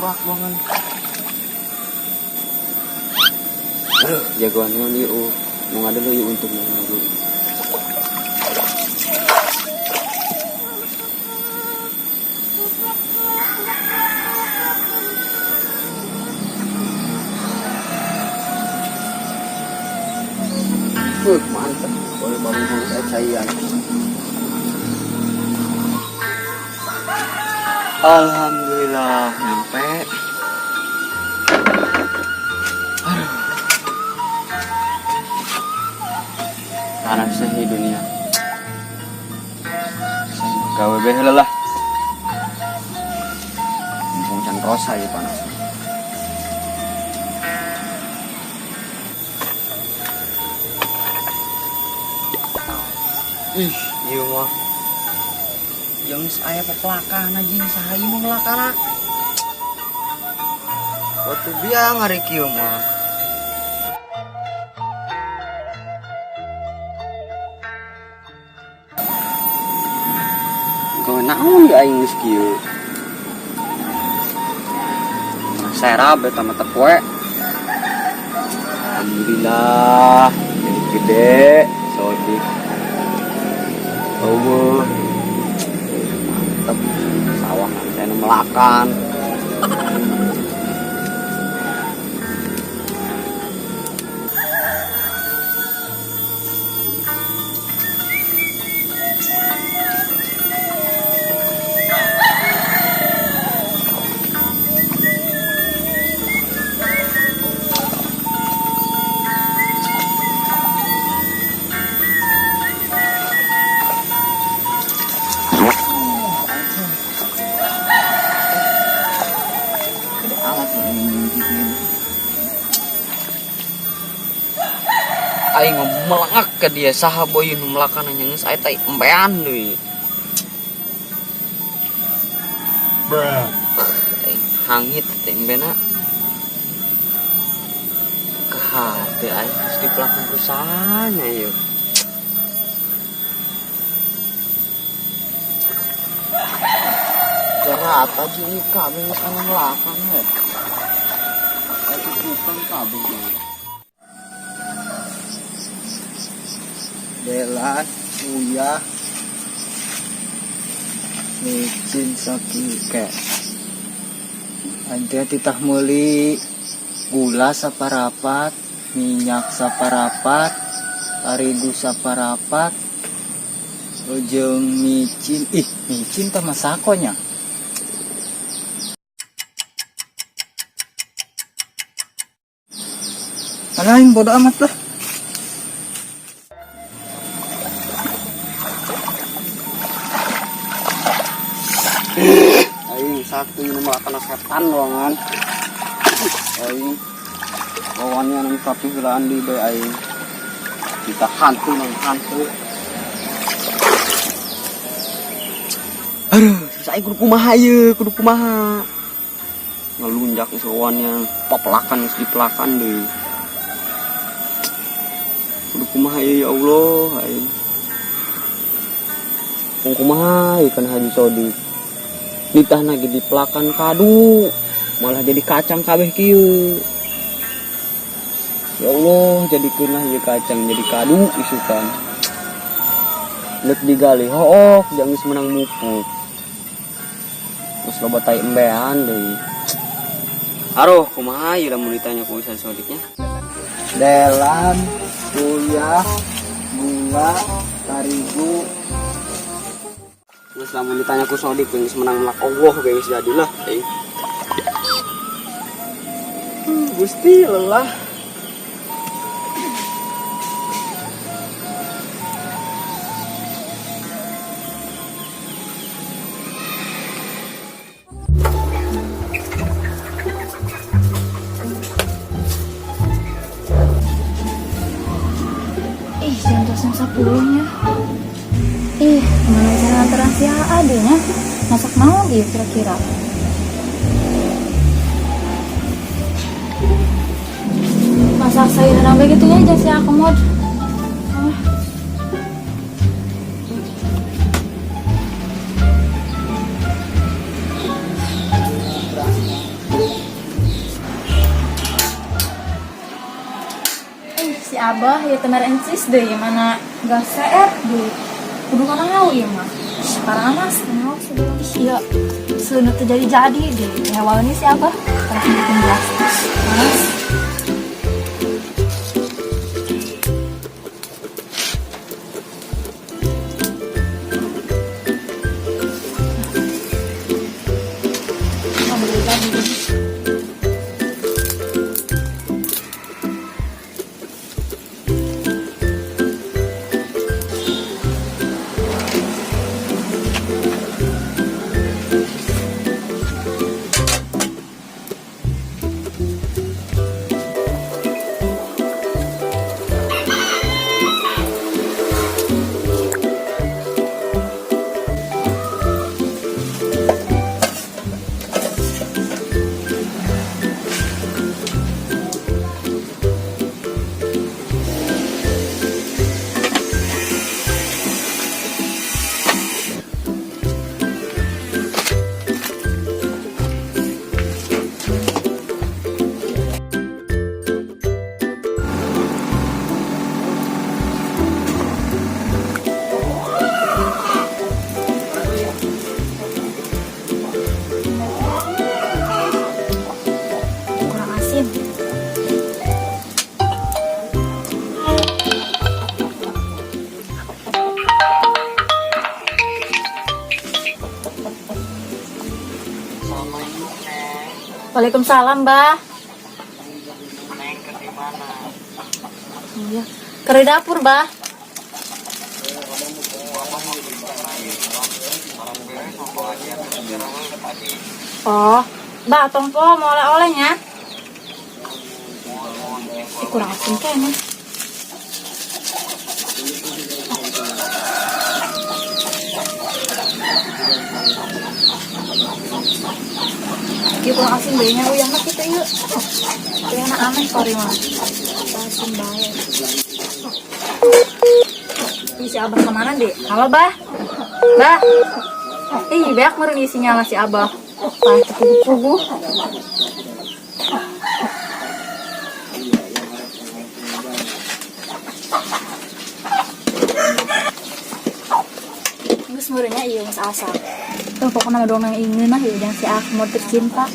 Akurat banget. Aduh, jagoan naon ieu? Mau ngadelu ieu untung ngadelu. Mantep. Boleh bangun saya caian. Alhamdulillah nyampe. Aduh. Panasnya di dunia. Gawe bae lah. Mumpung can rosa ya panas. Ih, ieu mah. Yang aya pepelakan anjing, saha ieu mah melakana? Waktu biang hari kieu mah. Gawe naon ya aing geus kieu? Serab eta mah teh poe. Alhamdulillah, jadi gede, sodik. Eueuh. Mantep. Sawah kan saya nu melakan. Gede amat nih. Aing melangak ke dia, saha boy nu melakan geus aya tai empean deui. Bruh. Aing hangit teh embena. Kahate aing geus dipelakan ku saha ieu. Rata jeung ieu kabeh geus anu melakan we. Aya tukang kabeh. Belan, uyah, micin sakike. Aing teh titah meuli gula saparapat, minyak saparapat, tarigu saparapat, jeung micin. Ih, micin teh masakonya. Alah, aing bodo amat lah. Aing sakti ini malah kena setan doangan. Aing lawannya nang tapi helaan di bae aing. Kita hantu nang hantu. Aduh, terus aing kudu kumaha ieu, kudu kumaha. Ngelunjak geus lawannya, papelakan geus dipelakan deui. Kudu kumaha ieu ya Allah, aing. Kudu kumaha ieu kan Haji Sodik. Nitah lagi dipelakan kadu, malah jadi kacang kabeh kieu. Ya Allah, jadikeun lah ieu kacang jadi kadu isukan. Leuk digali hook, jangan geus menang mupuk. Terus loba tai embean deui. Aduh, kumaha ieu lamun ditanya ku Ustaz Sodiknya? Delan, uyah, gula, tarigu. Terus lamun ditanya ku Sodik geus menang melak Allah geus jadilah euy. Gusti lelah. Ih, jam 10.10-nya. Ih, gimana cara nganteran si adenya? Masak naon ieu kira-kira? Masak sayuran apa gitu ya, jang si Akemod. Ah. Si Abah ya teu mere encis deui, mana gas seep deui. Kudu kana ieu mah. Paranas kenal sebelum. Iya, seuneu teu jadi-jadi deui. Hewalnya si Abah terus bikin gelas. Panas. Alhamdulillah gitu. Kurang asin. Waalaikumsalam, Mbah. Iya. Ke dapur, Mbah. Oh, Mbah, tong po mau oleh-olehnya. Ih, kurang asin kayaknya. Ieu kurang asin bae nya, uyahna kitu ieu. Uyahna aneh kori mah. Asin bae. Ih, si Abah kemana deh? Halo, Bah. Bah. Ih, beak meureun isinya lah si Abah. Pah, puguh. Geus meureunnya ieu geus asa. Tuh pokoknya mah dongeng ingin mah ieu jeung si Akmur tercinta.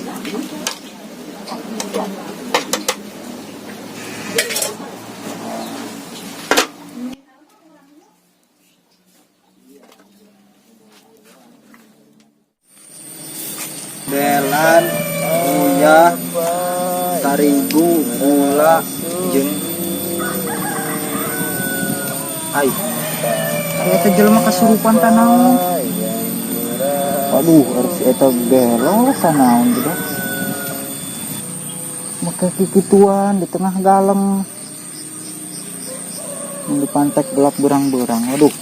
Delan, uyah, tarigu, gula, jeung ai. Eta jelema kasurupan tanaon. Aduh, harus eta gelo sanaon gitu. Make kikituan di tengah galeng. Di pantek gelap berang-berang. Aduh.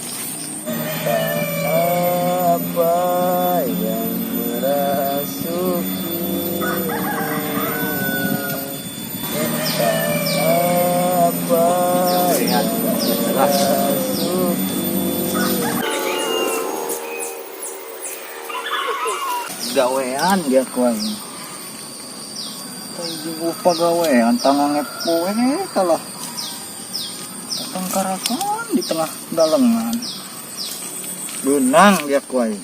Apa yang merasuki, apa yang merasuki. Gawean dia ku aing. Tah pagawean tangan poe kalah. Tangkarakan di tengah galengan. Benang dia ku aing.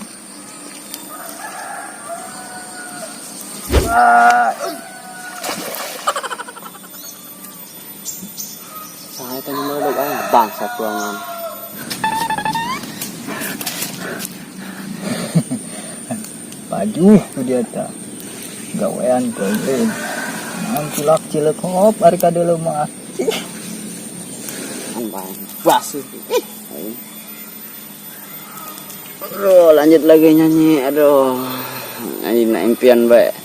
Saya tadi meleduk aing bangsa tuangan. Pajuh tu dia tak. Gawean ku aing. Naon cilak cilek hop ari kadeuleu mah. Basuh. Aduh, lanjut lagi nyanyi. Aduh. Nyanyi na impian bae.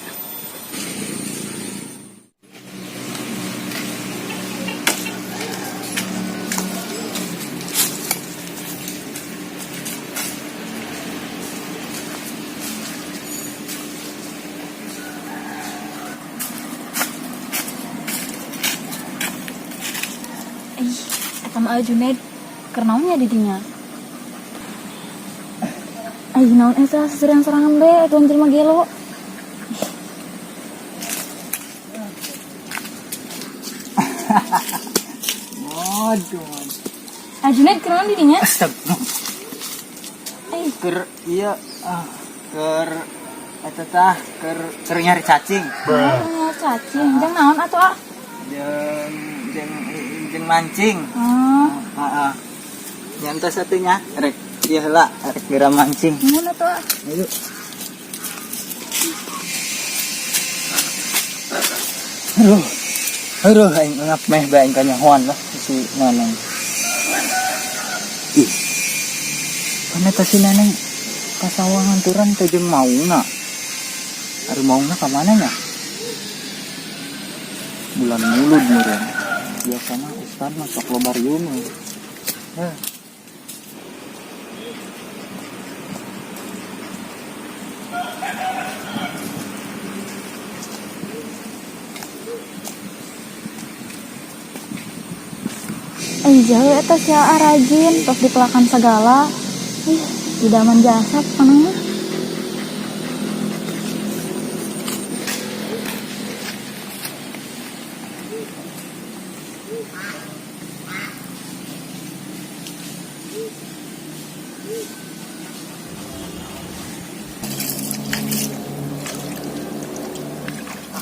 Ih, eta mah Junaid. Keur naon nya di dinya? Ih, naon eta seserian sorangan be, tuan jelema gelo. Aduh. Ah, Junaid kunaon di dinya? Astagfirullah. Eh, Keur iya ah keur eta tah keur keur nyari cacing. oh, cacing. Jang naon atuh ah? Jeung jeung jeung mancing. Oh, Heeh. Nyantos atuh nya rek ieu heula rek geura mancing. naon atuh ah? Ayo. Aduh. Aduh, aing ngap meh bae aing kanyahoan lah si Nanang. Ih. Kana teh si Nanang ka sawah nganturan teh jeung maungna. Ari maungna ka mana nya? Bulan mulud meureun. Biasana ustad mah sok loba riung we. Heh. Eh, jauh eta si Aa rajin, tos dipelakan segala. Ih, idaman jasa panangnya.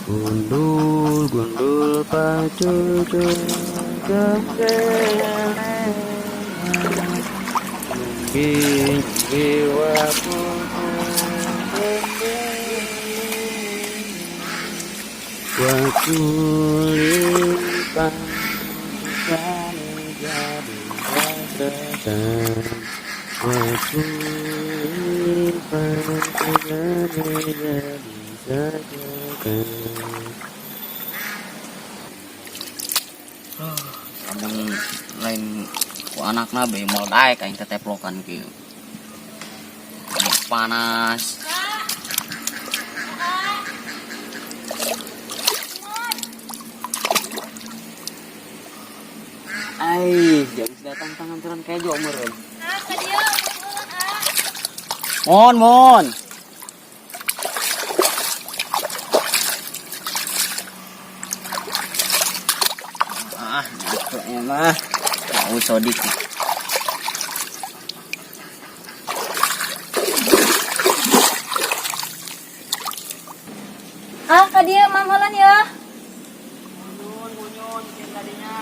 Gundul, gundul pacul cul. Nyunggi wapuku. Wakulipan jadi dasar. Wakulipan jadi sajakan. Lamun lain ku anakna be moal daek aing teh teplokan kieu. Panas. Ai, jangan datang tangan turun kejo meureun. Mon, mon. Ah, nyatu mah. Mau sodik. Ah, ka dieu mamholan ya. Munyun, munyun, cing tadinya.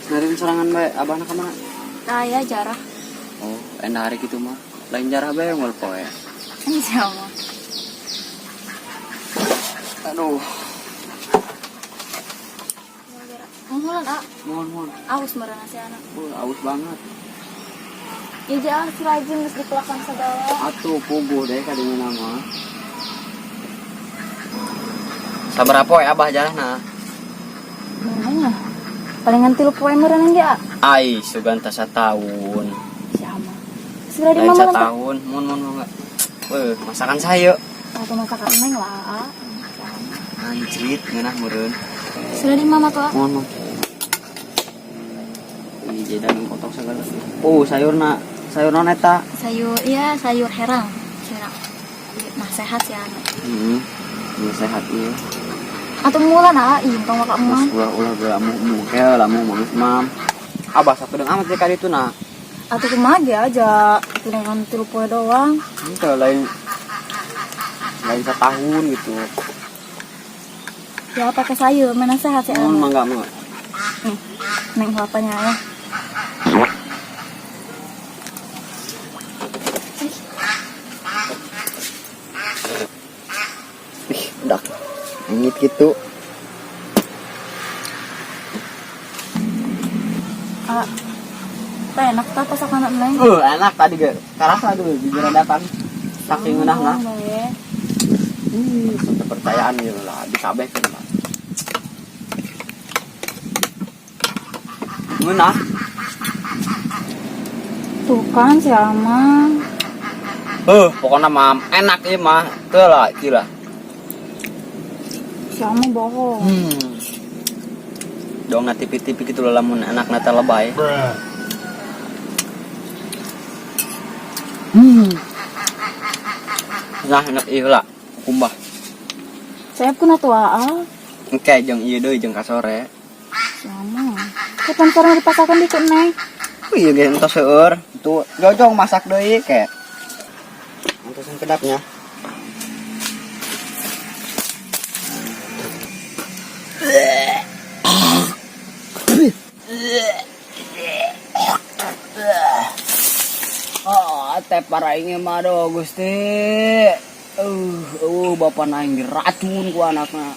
Ngarin sorangan bae, abahna ka mana? Aya jarah. Oh, endah hari kitu mah. Lain jarah bae unggal poe. Insyaallah. Aduh, Mamholan ah, mohon mohon. Aus meureun si anak. Aus banget. Ya jangan si rajin geus dipelakan segala. Atuh puguh deh kadinya nama. Sabaraha poe abah jarahna? Mana? Palingan 3 poe meureun ge ah. Ai, sugan teh sataun. Siapa? Segera di Lain mama satahun, mun mun enggak. Weh, masakan saya. Atau masakan neng lah, ah. Anjrit ngeunah meureun. Sudah di mama tuh. ah. Mohon mohon. Ih, jadi daging potong segala. Oh, sayurna, sayur naon eta? Sayur, iya sayur herang. Herang. Nah sehat ya anak. Heeh. Ieu sehat ieu. Atau mula nah, ih tong waka Mas emang. ulah ulah geura mu mu ke lamu mangis mam. Abah sakedeung amat sih ka ditu nah. Atau kumaha ge aja dengan 3 poe doang. Henteu lain lain setahun gitu. Ya pakai sayur, mana sehat sih Mohon anak. mangga mangga. Nih, neng kelapanya ya. Ih, dak. Ngit gitu. Ah, teh enak tah pasakan neng. Enak tadi ge. Karasa tuh bibirnya datang. Saking ngeunahna. Bae. Kepercayaan gitu lah, dikabehkeun lah. Ngeunah. Tuh kan si Alma. Pokoknya mah enak ieu mah. Teu lah, gila. Siapa bohong. Dong na TV-TV gitu loh lamun enak na teh lebay. Bruh. Nah, enak ieu lah. Kumbah. Saya pun atuh aa. Engke jeung ieu deui jeung kasore. Sama. Kapan sekarang dipasakan di neng? Iya ge entos seueur. Tuh, jojong masak deui ke. Entos yang kedapnya. Ah, teh paraingnya mah aduh Gusti. Bapak aing diracun ku anakna.